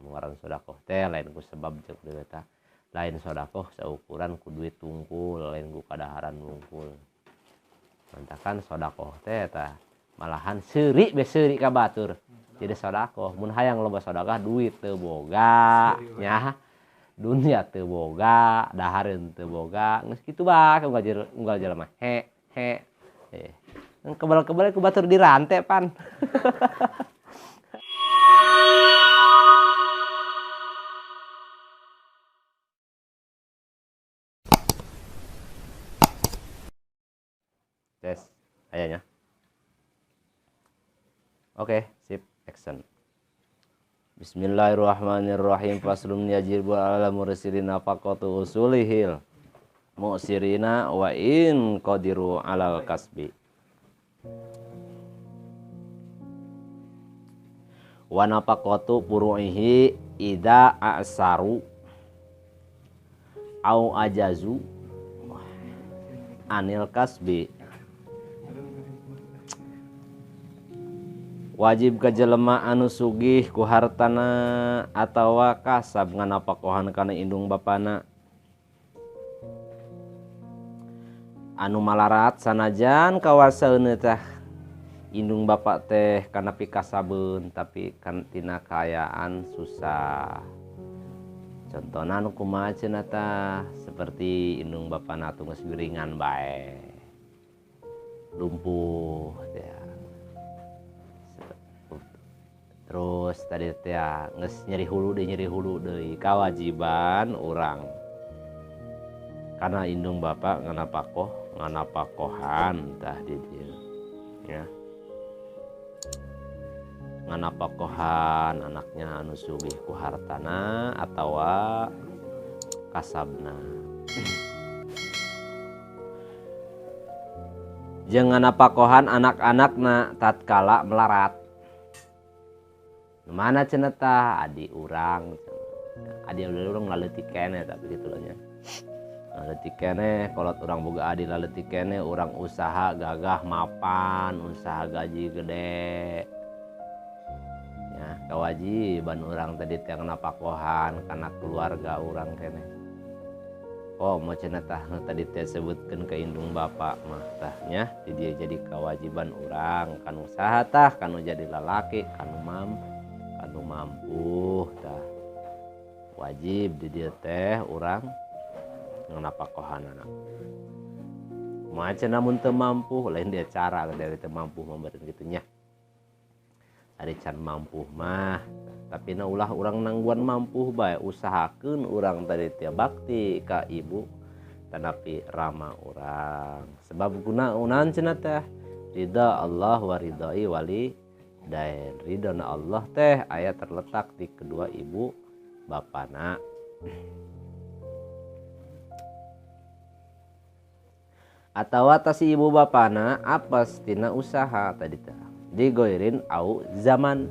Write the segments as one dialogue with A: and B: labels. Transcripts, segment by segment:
A: Ngaran sedekah teh lain ku sebab ceuk deui tah. Lain sedekah saukuran ku duit tungkul, lain ku kadaharan wungkul. Mantakan sedekah teh tah malahan seuri be seuri ka batur. Jadi sedekah mun hayang loba sedekah duit teu boga nya. Dunia teu boga, dahareun teu boga, geus kitu bae unggal jelema he he. Kebal-kebal ku batur dirante pan. Tes ayahnya. Oke, sip, action. Bismillahirrahmanirrahim. Faslun yajibu ala mursilina faqatu usulihil mu'sirina wa in qadiru alal kasbi. Wa nafaqatu furu'ihi idza a'saru au ajazu anil kasbi. Wajib ka jelema anu sugih ku hartana atawa kasab nganapakohan kana indung bapana anu malarat sanajan kawasaeun teh indung bapak teh kana pikasabeun tapi kan tina kaayaan susah. Contohna nu kumaha cenah tah seperti indung bapana atuh geus geringan bae lumpuh teh. Terus tadi teh geus nyeri hulu deui kawajiban urang kana indung bapak nganapakohan tah di dieu ya. Nganapakohan anaknya anu sugih ku hartana atawa kasabna. Jeung nganapakohan anak-anakna tatkala melarat. Mana cenah tah adi urang laleutik keneh tapi kitu nya. Laleutik keneh kolot urang boga adi laleutik keneh urang usaha gagah mapan, usaha gaji gede. Ya, kewajiban urang tadi teh nganapakohan kana keluarga urang keneh. Oh, mau cenah tah tadi teh sebutkeun ke indung bapak mah tah nya di dieu jadi kewajiban urang kan usaha tah kanu jadi lalaki kanu kanu mampu tah. Wajib di dieu teh urang nganapakohanana. Kumaha cenah mun teu mampu lain dia cara dari teu mampu mah kitu nya. Ari can mampu mah tapi na ulah urang nangguan mampu bae usahakeun urang tadi teh bakti ka ibu tanapi rama urang. Sebab guna unan cenah teh ridha Allah wa ridai wali dain. Ridona Allah teh aya terletak di kedua ibu bapana. Atawa tas ibu bapana apes tina usaha tadi teh digoirin au zaman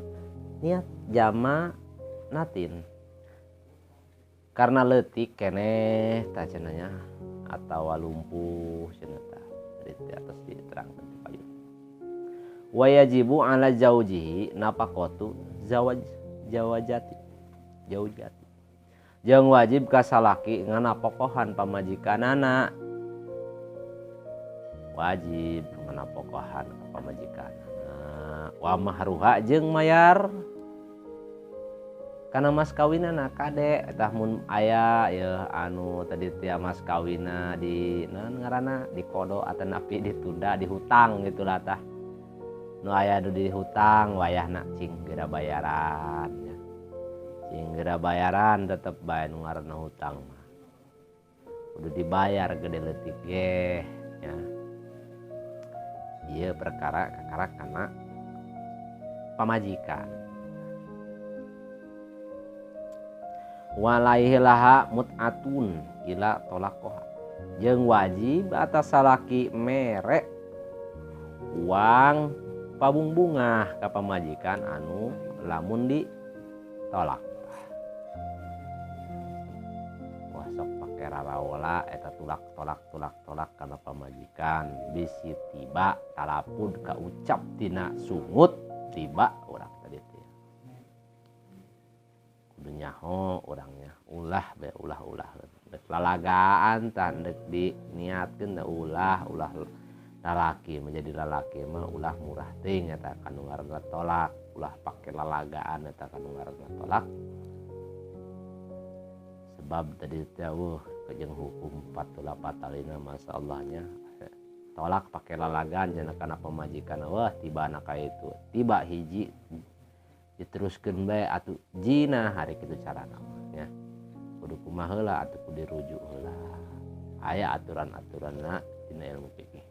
A: niat jama natin karena leutik keneh tah cenah atawa lumpuh cenah tah di atas diterangkan di payun. Wajibu ala zaujihi nafaqatu zawaj jawajati jaujati jeung wajib ka salaki nganapokohan pamajikanana. Wajib nganapokohan pamajikanana wa mahruha jeung mayar kana mas kawinana kade tah mun aya yeuh anu tadi teh mas kawina di naon ngaranna dikodo atanapi ditunda dihutang gitulah tah nu aya nu dihutang wayahna cing geura bayaran nya cing geura bayaran tetep bae nu ngaranna hutang mah kudu dibayar gede leutik ge nya. Ieu perkara kakara kana pamajikan. Walaihi laha mut'atun ila tolaqoha jeung wajib atas salaki mere uang pabungbungah ka pamajikan anu lamun ditolak. Wah sok pake raraola eta tulak tolak tulak tolak kana pamajikan bisi tiba talapud kaucap tina sungut tiba urang tadi teh. Kudu nyaho urangnya ulah be ulah-ulah dek lalagaan tah dek diniatkeun ulah ulah lalaki menjadi lalaki mah ulah murah teuing eta kanu ngaranna tolak ulah pake lalagaan eta kanu ngaranna tolak sebab tadi teh eueuh jeung hukum 48 talina masalahnya tolak pake lalagaan cenah kana pamajikan wah tiba anak itu tiba hiji diteruskeun bae atuh jinah hari kitu carana nya kudu kumaha heula atuh kudu dirujuk heula aya aturan-aturanna dina ilmu fikih.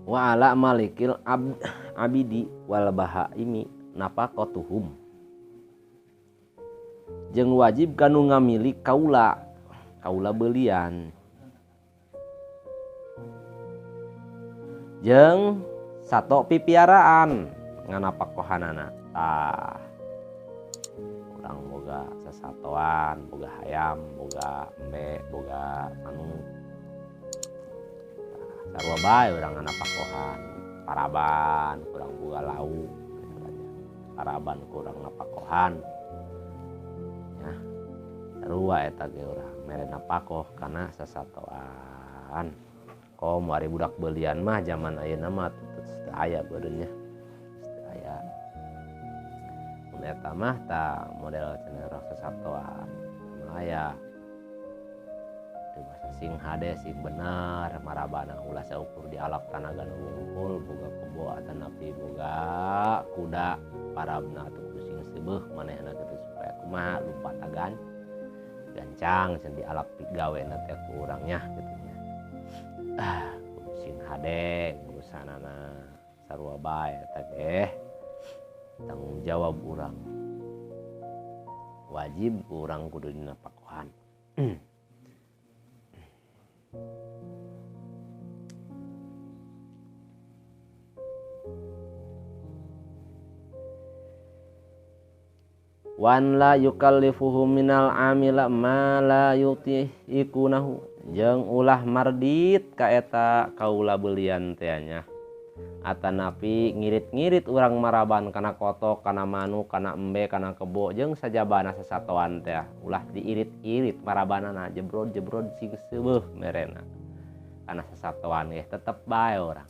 A: Wa ala malikil abidi wal bahaimi nafaqatuhum jeung wajib kanu ngamilik kaula kaula belian jeung sato pipiaraan nganapakohanana tah urang boga sasatoan boga hayam boga embe boga manuk sarua bae urang nganapakohan paraban kurang boga lauk paraban kurang napakohan ya sarua eta ge urang mere napakoh kana sasatoan komo ari budak belian mah zaman ayeuna mah teu aya beureunnya teu aya mun eta mah tah model cenah urang sasatoan aya sing hade sing benar marabana ulah saukur dialap tanaga nu wungkul boga kebo atanapi boga kuda parabna atuh kudu sing seubeuh manehna kitu supaya kumaha lumpatagan gancang cenah dialap gawena teh ku urangnya kitu nya kudu sing hade urusanana sarua bae eta ge tanggung jawab urang wajib urang kudu dinapakohan. Wan la yukallifuhu minal amila ma la yutiikunahu jeung ulah mardit ka eta kaula belian teh nya atanapi ngirit-ngirit urang maraban kana kotok kana manuk kana embe kana kebo jeung sajabana sasatoan teh ulah diirit-irit marabanana jebrod-jebrod sing seubeuh merena kana sasatoan ge tetep bae urang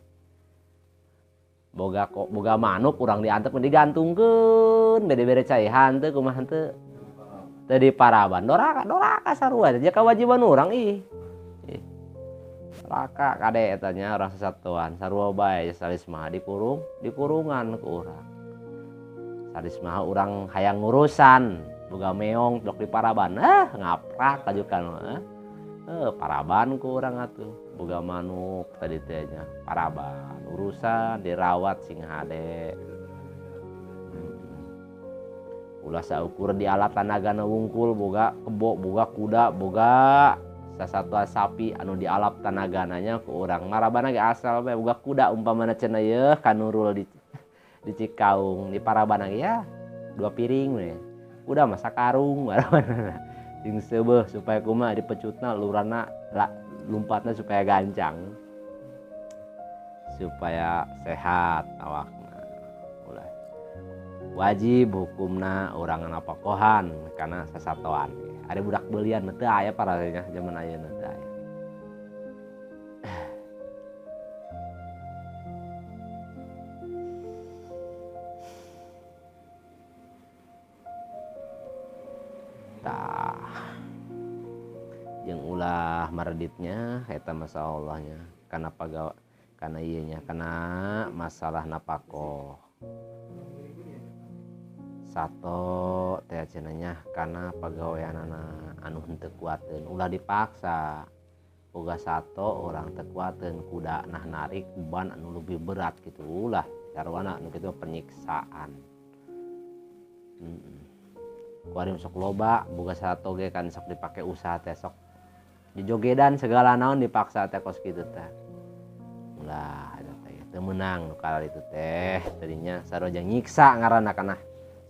A: boga kok boga manuk urang diantep digantungkeun bede-bede cai hanteu kumaha henteu teu diparaban doraka doraka sarua aja kewajiban urang ih doraka kade eta nya urang sasatuan sarua bae salis mah dikurung dikurungan ku urang salis mah urang hayang ngurusan boga meong dok diparaban ngaprak kajukan paraban ku urang atuh boga manuk tadi teh nya paraban urusan dirawat sing hade ulah saukur di alat tanagana wungkul boga kebo boga kuda boga sasatoan sapi anu dialap tanagananya ku urang marabana ge asal bae boga kuda umpamana cenah yeuh kanurul di Cikaung di parabana ge ya 2 piring we kuda mah sakarung marabana sing seubeuh supaya kumaha dipecutna lurana lumpatna supaya gancang supaya sehat awakna ulah wajib hukumna urang napakohan kana sasatoan ada budak belian mah teu aya paralelnya zaman ayeuna teu aya. Tah jeung ulah marditnya eta masalahnya kana pagawa kana ieu nya kana masalah napakoh sato teh cenah nya kana pagaweanana anu henteu kuateun ulah dipaksa boga sato urang teu kuateun kuda nah narik beban anu lebih berat kitu ulah sarwana anu kitu penyiksaan. Kuari sok loba boga sato ge kan sok dipake usaha teh sok dijogedan segala naon dipaksa teh kos kitu teh ulah eta teh teu meunang nu kala itu teh tadinya sarua jeung nyiksa ngaranna kana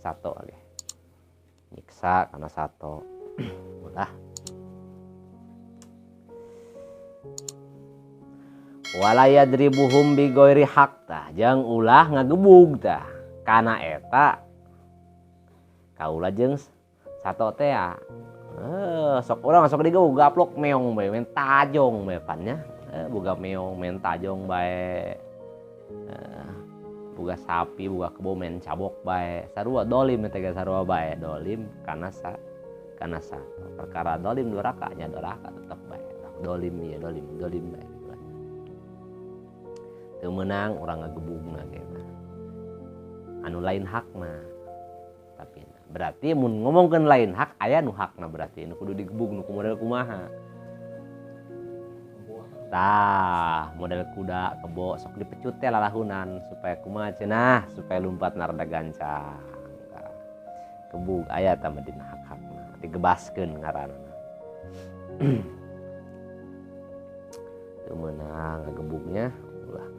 A: sato ge nyiksa kana sato ulah wala yadribuhum bi ghairi haq tah jeung ulah ngagebug tah Kana eta kaula jeung sato teh sok urang sok digebug gaplok meong bae men tajong bae pan nya. Boga meong men tajong bae. Boga sapi boga kebo men cabok bae. Sarua dolim teh sarua bae dolim kana sato. Perkara dolim doraka nya doraka tetep bae. Dolim ya dolim dolim bae. Teu meunang urang ngagebugna ge. Anu lain hakna. Tapi berarti mun ngomongkeun lain hak aya nu hakna berarti nu kudu digebug nu model kumaha. Tah, model kuda kebo sok dipecut teh lalahunan supaya kumaha cenah supaya lumpatna rada gancang. Kebug aya tah mah dina hak-hakna, digebaskeun ngaranna. Teu meunang ngagebugnya ulah.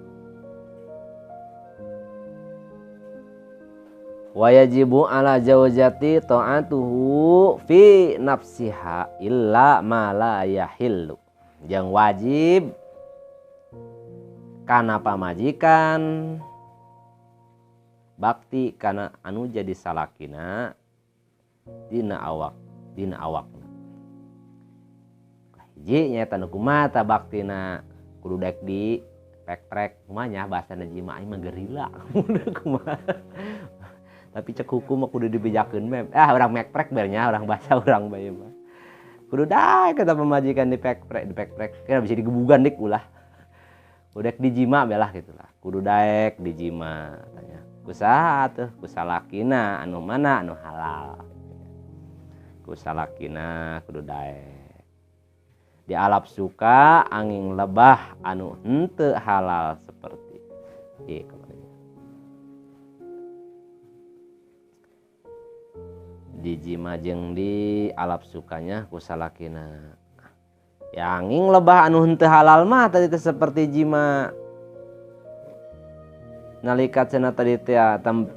A: Wa yajibu ala zawjati ta'atuhu fi nafsiha illa ma la yahillu. Yang wajib kana pamajikan bakti kana anu jadi salakina dina awakna. Hiji nyaeta nu kumaha ta baktina kudu daek di prek-prek kumaha nya bahasana jima aing mah gerila kumaha. Tapi cek hukum mah kudu dibejakeun mem. Urang mekprek bernya urang bahasa urang bae mah. Kudu daek eta pamajikan dipekprek kira bisa digebugan dik ulah. Kudu daek dijima belah gitulah. Kudu daek dijima tanya. Kusaha tuh kusalakina anu mana anu halal. Kusalakina kudu daek. Dialap suka angin lebah anu henteu halal seperti ieu kemarin. Dijima jeung di alap sukanya ku salakina. Yang lebah anu henteu halal mah tadi teh seperti jima. Nalika cenah tadi teh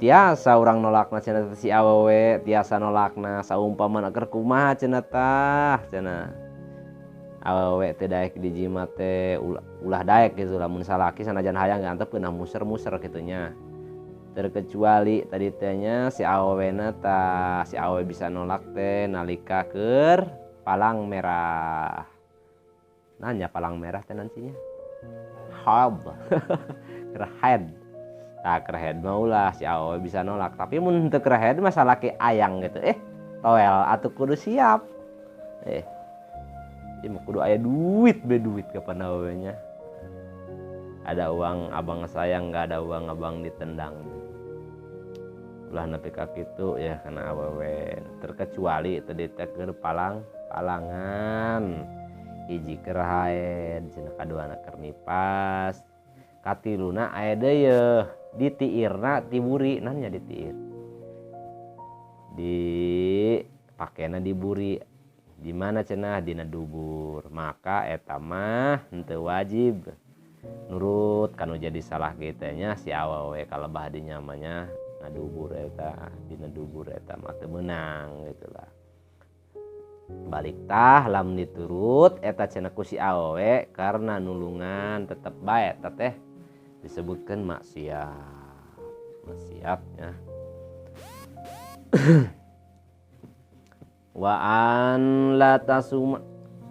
A: tiasa urang nolakna cenah si awewe tiasa nolakna saumpamana keur kumaha cenah tah cenah. Awewe teh daek dijima teh ulah daek gitu lamun salaki sanajan hayang antepkeun muser-muser kitu nya. Terkecuali tadi tehnya si awewena ta si awewe bisa nolak teh nalika keur palang merah. Nanya palang merah teh nantinya hab keur haid. Tah keur haid mah ulah si awewe bisa nolak, tapi mun teu keur haid mah salaki ayang gitu toel atuh kudu siap. Ieu mah kudu aya duit be duit kapan awewe nya. Ada uang abang sayang, nggak ada uang abang ditendang. Ulah nepi ka kitu ya kana awewe. Terkecuali tadi teh keur palangan. Hiji keur haid, cenah kaduana keur nipas. Katiluna aya deui yeuh, ditiirna tiburi, naon nya ditiir. Di pakena diburi. Di mana cenah dina dubur. Maka eta mah henteu wajib nurut kanu jadi salah kita nya si awewe kalebah di nyamanya ngadubur eta dina dubur eta mah teu meunang gitulah. Balik tah lamun diturut eta cenah ku si awewe karena nulungan tetep bae eta teh disebutkeun maksiat. Maksiat nya. Wa an la tasuma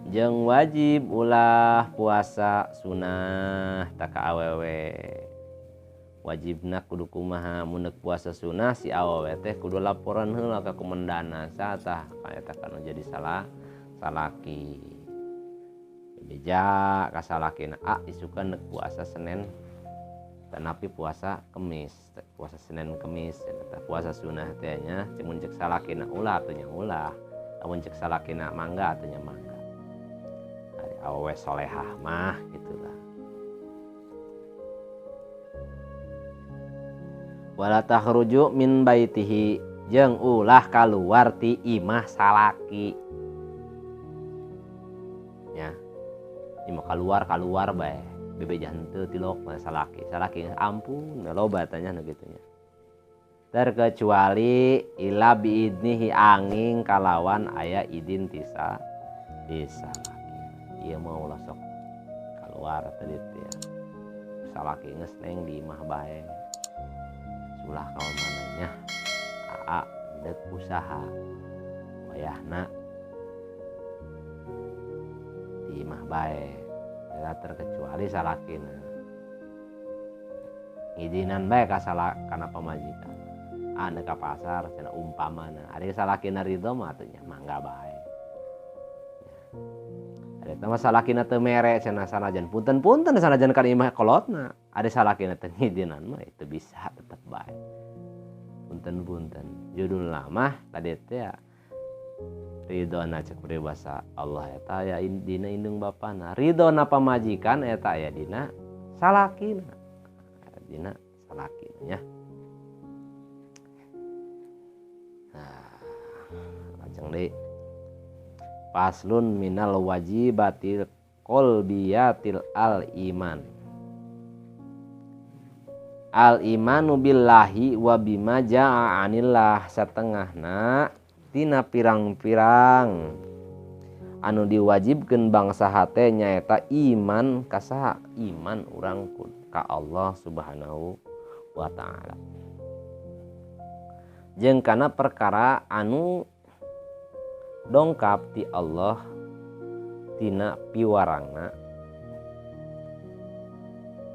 A: jeung wajib ulah puasa sunah tak ka awewe. Wajibna kudu kumaha mun puasa sunah si awewe teh kudu laporan heula ka kumendana satah eta kanu jadi salah salaki. Beja ka salakina isukan neuk puasa Senin tanapi puasa Kemis, puasa Senin Kemis eta puasa sunah teh nya mun cek salakina ulah atuh nya ulah, lamun cek salakina mangga atuh nya mangga. Awewe solehah mah gitulah. Wala takhruju min baitihi jeung ulah kaluar ti imah salaki. Nya. Imah kaluar bae. Bebeja henteu tilok salaki. Salaki ampun loba tanya nu kitu nya. Terkecuali ila biidnihi angin kalawan aya idin tisa salaki. Ieu mah ulah sok kaluar tadi teh. Salaki geus neng di imah bae. Ulah ka mana nya aa dek usaha wayahna di imah bae eta terkecuali salakina ngijinan bae ka salah kana pamajikan anu ka pasar cenah umpamana ari salakina ridho mah atuh nya mangga bae. Ari eta mah salakina teu mere cenah sanajan punten-punten sanajan kana imah kolotna ari salakina teu ngijinan mah itu bisa tetep bae. Punten-punten judulna mah tadi teh ridhona cek peribahasa Allah eta aya dina indung bapana, ridhona pamajikan eta aya dina salakina, dina salakina nya. Nah, lajeng deui faslun minal wajibatil qalbiyatil al iman. Al imanu billahi wa bima jaa anillah satengahna tina pirang-pirang anu diwajibkeun bangsa hate nyaeta iman ka saha, iman urang ka Allah Subhanahu wa taala jeung kana perkara anu dongkap ti Allah tina piwarangna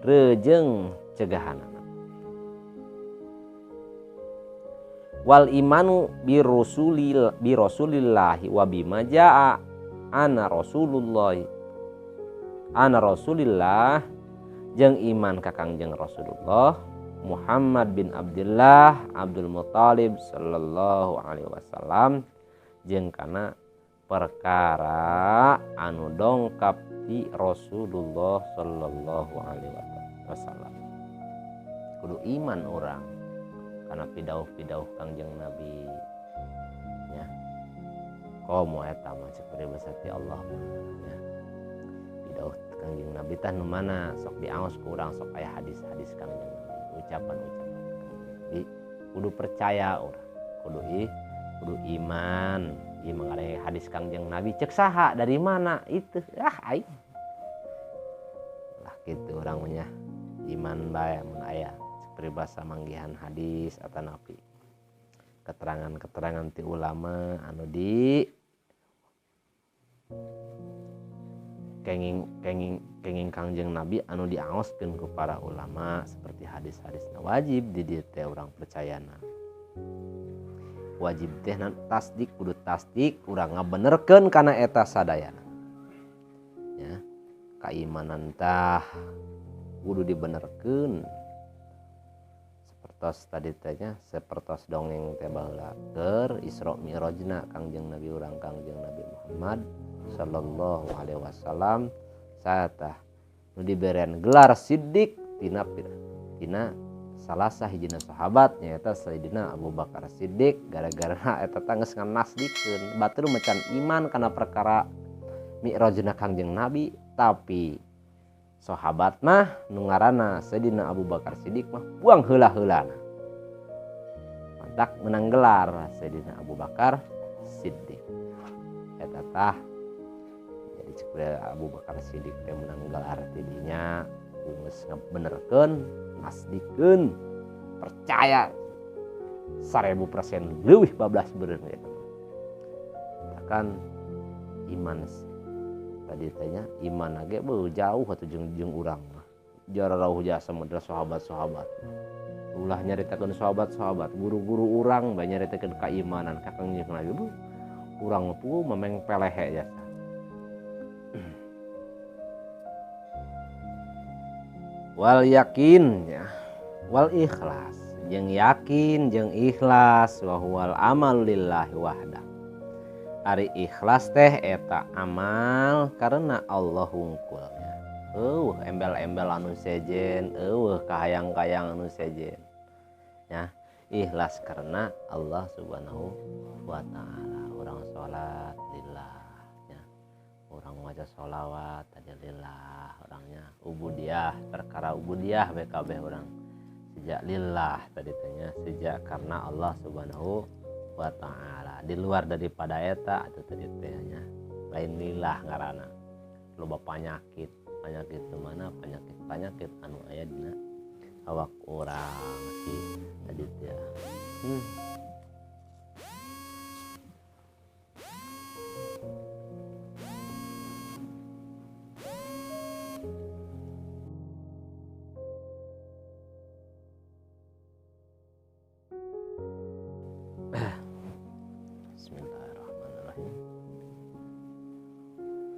A: rejeung cegahanana. Wal imanu bi rasulillahi wa bima jaa ana rasulullah ana rasulillah jeung iman ka Kangjeng Rasulullah Muhammad bin Abdullah Abdul Muthalib sallallahu alaihi wasallam jeung kana perkara anu dongkap ti Rasulullah sallallahu alaihi wasallam. Kudu iman urang kana pidauh-pidauh Kangjeng Nabi nya. Komo eta mah cek peribahasa ti Allah nya. Pidauh Kangjeng Nabi tah nu mana sok diangus ku urang sok aya hadis-hadis Kangjeng Nabi, ucapan-ucapan Kangjeng Nabi kudu percaya urang, kudu iman. Ieu mah hadis Kangjeng Nabi cek saha dari mana itu ah aing. Lah kitu urang mah nya iman bae mun aya peribahasa manggihan hadis atau nabi keterangan-keterangan ti ulama anu di kenging Kangjeng Nabi anu diaoskeun ku para ulama seperti hadis-hadisna wajib di dieu teh urang percayana wajib teh tasdik kudu tasdik urang ngabenerkeun kana eta sadayana ya. Kaimanan tah kudu dibenerkeun sepertos tadi tehnya sepertos dongeng teh baheula keur Isra Mi'rajna Kangjeng Nabi urang Kangjeng Nabi Muhammad sallallahu alaihi wasallam satah nu diberen gelar Siddiq tina salah sahijina sahabat nyaeta Sayyidina Abu Bakar Siddiq gara-gara eta teh geus nganasdikeun batur macan iman kana perkara Mi'rajna Kangjeng Nabi tapi sahabat mah nu ngaranna Sayyidina Abu Bakar Siddiq mah buang heula-heulana. Mantak menang gelar Sayyidina Abu Bakar Siddiq. Eta tah jadi cek Abu Bakar Siddiq teh menang gelar tidinya geus ngabenerkeun, nasdikeun, percaya 1000% leuwih bablas beureun eta. Kan iman tadi tanya iman age beuh jauh atuh jeung urang mah jararauh jasa model sahabat-sahabat ulah nyaritakeun sahabat-sahabat guru-guru urang bae nyaritakeun keimanan ka Kangjeng Nabi beuh urang mah puguh memeng pelehe jasa. Wal yakin ya wal ikhlas jeung yakin jeung ikhlas wa huwal amal lillahi wahdah. Ari ikhlas teh eta amal karena Allah hungkulnya. Eueuh embel-embel anu sejen, eueuh kahayang-kahayang anu sejen. Ya, ikhlas karena Allah Subhanahu wa taala. Urang salat lillah ya. Urang maca sholawat tadi lillah, orangnya ubudiah, perkara ubudiah BKB urang. Sejak lillah tadi tanya, sejak karena Allah Subhanahu wa ta'ala. Di luar daripada eta atau tadi tehnya lain lillah ngaranna loba penyakit mana penyakit anu aya dina awak urang sih tadi teh. Bismillahirrahmanirrahim.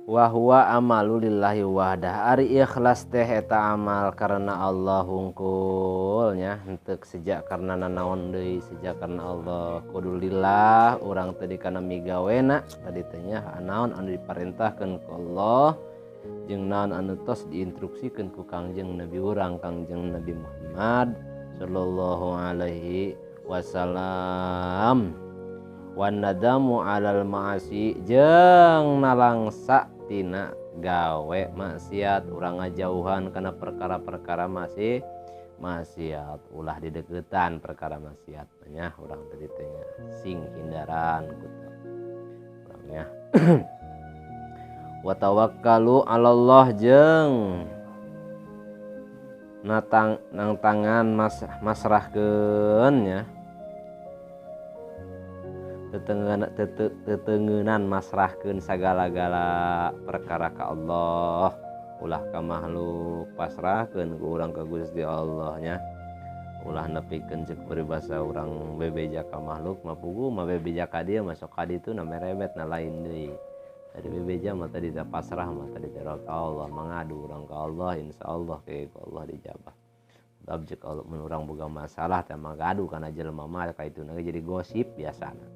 A: Wa huwa amalu lillahi wahdah. Ari ikhlas teh eta amal karena Allah hungkul nya, henteu sejak karena nanaon deui, sejak karena Allah. Kudu lillah urang teh dikana migawena tadi teh nya naon anu diparentahkeun ku Allah jeung naon anu tos diinstruksikeun ku Kangjeng Nabi urang Kangjeng Nabi Muhammad sallallahu alaihi wasallam. Wan nadamu alal ma'asi jeung nalangsa tina gawe maksiat, urang ngajauhan kana perkara-perkara masih maksiat, ulah dideketan perkara maksiat nya urang tadi teh nya sing hindaran kutu urangnya. Wa tawakkalu 'alallah jeung natang nang tangan masrahkeun nya, tetengenan masrahkeun sagala-gala perkara ka Allah, ulah ka makhluk, pasrahkeun ku urang ka Gusti Allah nya. Ulah nepikeun ceuk peribahasa urang bebeja ka makhluk mah puguh mah bebeja ka dieu mah sok ka ditu na merebet na lain deui. Tadi bebeja mah tadi teh pasrah mah tadi teh ka Allah, mangadu urang ka Allah, insyaallah ke ku Allah dijabah. Sebab ceuk Allah mun urang boga masalah teh mangadu kana jelema mah ka ituna ge jadi gosip biasana.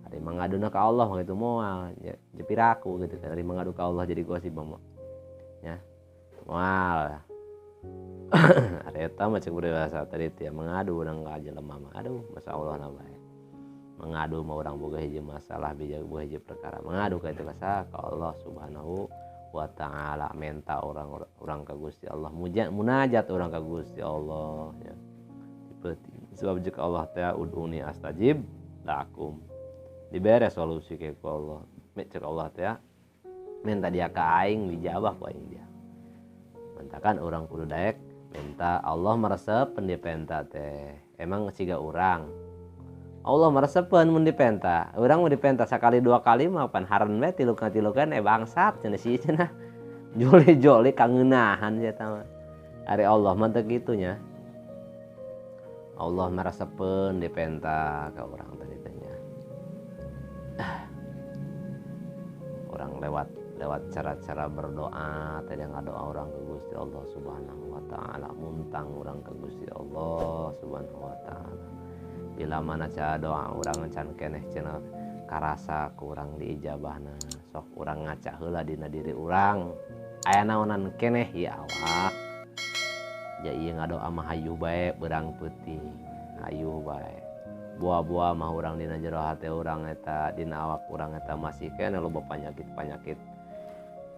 A: Ari mangaduna ka Allah mah kitu moal jepiraku gitu kan. Ari mangadu ka Allah jadi gosip mah nya moal. Ari eta mah ceuk peribahasa tadi teh mangadu urang ka jelema mah aduh masyaallah na bae. Mangadu mah urang boga hiji masalah bija boga hiji perkara mangadu ka itu ka Allah Subhanahu wa taala, menta urang ka Gusti Allah, munajat urang ka Gusti Allah nya. Sebab jeung Allah teh uduni astajib lakum. Dibere solusi ke ku Allah. Cek Allah teh minta dia ka aing dijawab ku aing dia. Mentakan urang kudu daek minta Allah meresepen dipenta teh. Emang siga urang. Allah meresepen mun dipenta. Urang mun dipenta sakali dua kali mah pan haren we tilukan-tilukan bangsat cenah si cenah. Joli-joli kangeunahan sia mah. Ari Allah mah teu kitu nya. Allah meresepen dipenta ka urang tadi teh nya. Orang lewat cara-cara berdoa tadi ngadoa orang ke Gusti Allah Subhanahu wa taala, muntang orang ke Gusti Allah Subhanahu wa taala. Bila mana cara doa urang can keneh cenah karasa kurang diijabahna, sok urang ngaca heula dina diri urang. Aya naonan keneh ieu awak. Ja ieu ngadoa mah hayu bae beurang peuting, hayu bae. Buah-buah mah urang dina jero hate urang eta dina awak urang eta masih keneh loba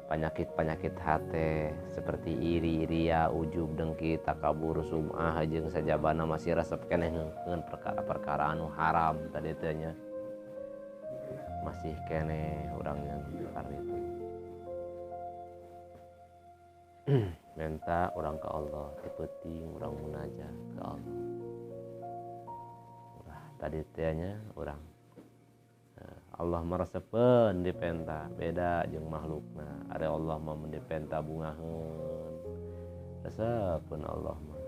A: penyakit-penyakit hate seperti iri, ria, ujub, dengki, takabur, sum'ah jeung sajabana masih resep keneh ngeun perkara-perkara anu haram tadi teh nya. Masih keneh urang yang karena itu. Minta urang ka Allah, ti peuting urang munajat ka Allah. Tadi tehnya urang Allah meresepen dipenta beda jeung makhlukna. Ari Allah mah mun dipenta bungaheun resepeun Allah mah.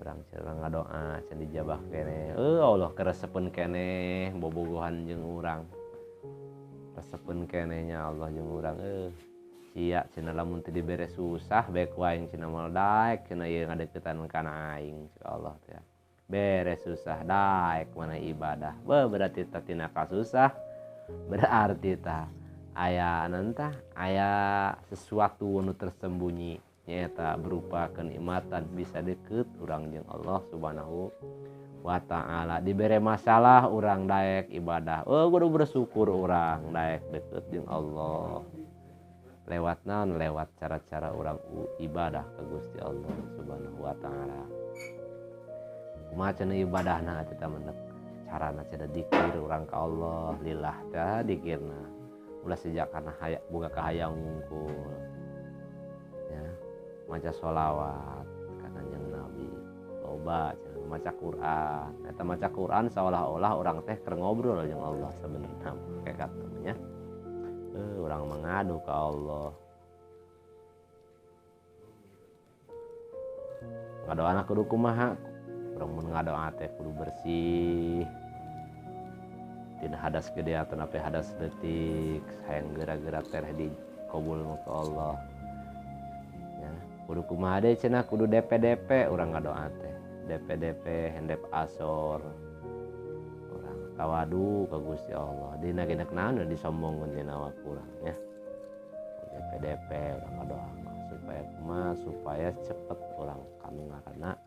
A: Urang cenah ngadoa can dijabah keneh, Allah keresepeun keneh bobogohan jeung urang. Resepeun keneh nya Allah jeung urang sia cenah lamun teu dibere susah bae ku aing cenah moal daek cenah ieu ngadeukeutan kana aing cek Allah teh. Beres susah daek mana ibadah. Be berarti ta tina kasusah, berarti ta aya nanta aya sesuatu nu tersembunyi nyaeta berupa kenikmatan bisa deket urang jeung Allah Subhanahu wa taala. Dibere masalah urang daek ibadah. Oh kudu bersyukur urang daek deket jeung Allah. Lewat naon? Lewat cara-cara urang ibadah ka Gusti Allah Subhanahu wa taala. Kumaha cenah ibadahna eta mendek carana cenah dikir urang ka Allah lillah teh dikirna ulah sejak kana haya boga kahayang ngungkul ya maca sholawat ka Kanjeng Loba cenah maca Quran. Eta maca Quran seolah-olah urang teh keur ngobrol jeung Allah sebenarnya hakikat namanya. Urang mengadu ka Allah. Ngadoana kudu kumaha? Urang mun ngadoa teh kudu bersih. Tina hadas gede atanapi hadas leutik, hayang geura-geura teh dikabul ku Allah. Ya, kudu kumaha deui cenah kudu DP-DP urang ngadoa teh. DP-DP hendep asor. Urang tawadu ka Gusti Allah. Dina ge nek naon disombongkeun dina awak urang nya. DP-DP urang ngadoa supaya kumaha supaya cepet urang kanu ngaranna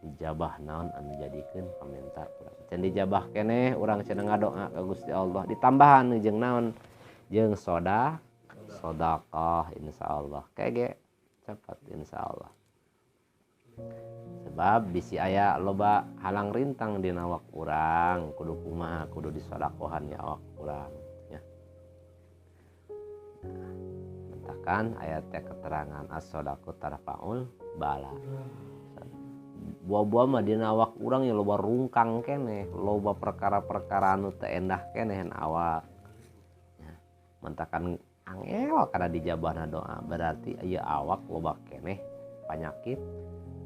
A: ijabah naon anu jadikeun pamenta urang. Can dijabah keneh urang cenah ngadoa ka Gusti Allah ditambahan jeung naon jeung sedekah insyaallah kege cepat insyaallah. Sebab bisi aya loba halang rintang dina awak urang kudu kumaha kudu disodakohan ya awak urang nya. Nah, mentakan ayat teh keterangan as-sodaqu tarfaul bala. Buah-buah mah dina awak urang ya loba rungkang keneh, loba perkara-perkara anu teu endah keneh awak. Ya, mentakan angel kana dijabahna doa berarti ieu awak loba keneh penyakit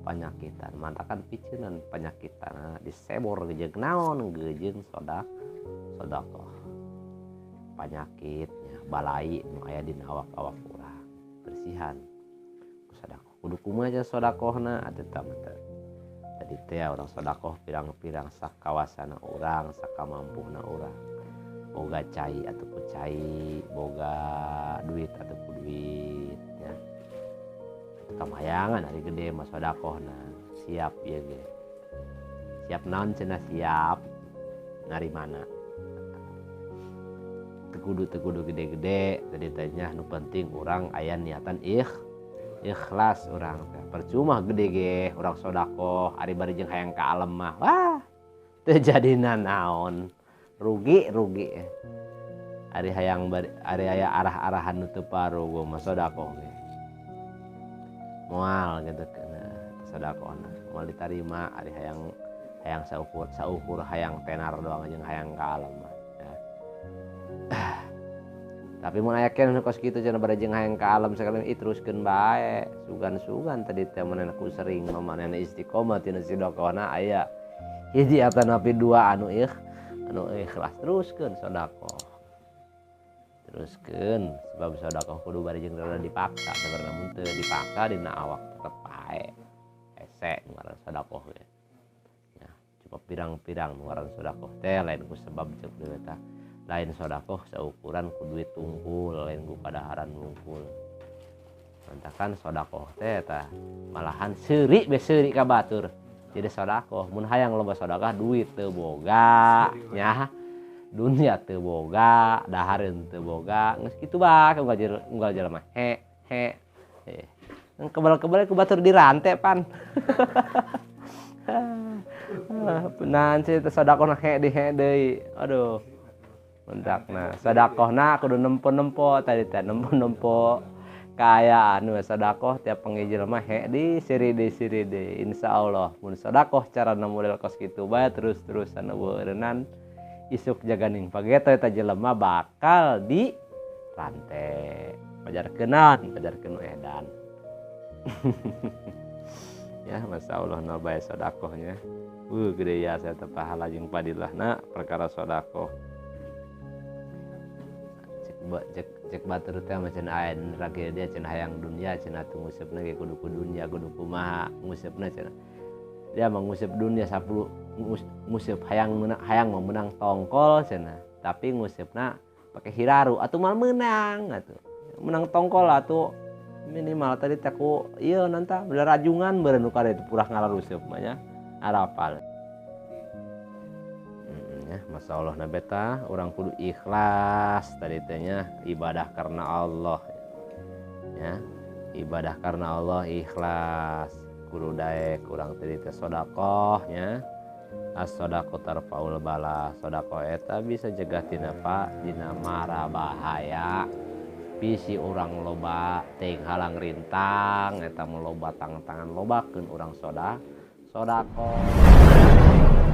A: penyakitan, mantakan piceunan penyakitan disebor jeung naon jeung sedekah. Penyakitnya balai nu aya dina awak-awak urang bersihan ku sedekah. Kudu kumaha aja sedekahna atuh tah mah. Tadi teh urang sedekah pirang-pirang sakawasana urang, sakamampuhna urang. Boga cai atuh ku cai, boga duit atuh ku duit ya. Kamayangan hari gede mah sedekahna siap ieu ge. Siap naon cenah siap narimana. Teu kudu gede-gede tadi teh nya nu penting urang aya niatan ikhlas urang teh. Percuma gede ge urang sedekah ari bari jeung hayang ka alem mah. Wah, teu jadina naon. Rugi. Ari hayang bari ari aya arah-arahan nu teu parugo mah sedekah ge. Moal gitu kana sedekahna moal ditarima ari hayang hayang saukur hayang tenar doang jeung hayang ka alam mah ya. Tapi mun aya keneh nu kos kitu cenah bari jeung hayang ka alam sakali teruskeun bae sugan-sugan tadi teh manehna ku sering mah manehna istiqomah tina sedekahna aya hiji atanapi dua anu ikhlas teruskeun sedekah. Teruskeun sebab sedekah kudu bari jeung rada dipaksa sabarna mun teu dipaksa dina awak tetep bae hese ngaran sedekah ge. Ya, cuma pirang-pirang ngaran sedekah teh lain ku sebab ceuk deui tah. Lain sedekah saukuran ku duit tungkul, lain ku kadaharan wungkul. Mantakan sedekah teh tah malahan seuri be seuri ka batur. Jadi sedekah mun hayang loba sedekah duit teu boga nya. Dunia teu boga, dahareun teu boga, geus kitu bae unggal jelema he he. Kebal-kebal ku batur dirante pan. Nah, teh sedekahna he di he deui. Aduh. Mentakna sedekahna kudu nempo-nempo tadi teh nempo-nempo kaayaan we sedekah tiap panggil jelema he di siri deui siri deui. Insyaallah mun sedekah carana model kos kitu bae terus-terusan eueunan isuk jaganing pageto eta jelema bakal di rantai pajarkeunan pajarkeun edan. Ya masyaallah na bae sedekahnya. Gede ya saya teh pahala jeung padilahna perkara sedekah. Cek batur teh mah cenah aya rage dia cenah hayang dunia cenah teu nguseup ge kudu ku dunia kudu kumaha nguseupna cenah. Dia mah nguseup dunia 10 nguseup hayang mah menang tongkol cenah, tapi nguseupna pakai hiraru atuh mal menang atuh. Menang tongkol atuh minimal tadi teh ku ieu nanta belerajungan beureun nu kare purah ngalaruseup mah nya arapal. Ya, masyaallah na beta urang kudu ikhlas tadi teh nya ibadah karena Allah. Ya, ibadah karena Allah ikhlas. Kudu daek urang tadi teh sedekah nya. As-sadaqah tarfaul bala. Sedekah eta bisa jegah tina pa dina mara bahaya. Bisi urang loba teuing halang rintang eta mah loba tangan-tangan lobakeun urang sedekah. Sodakoh.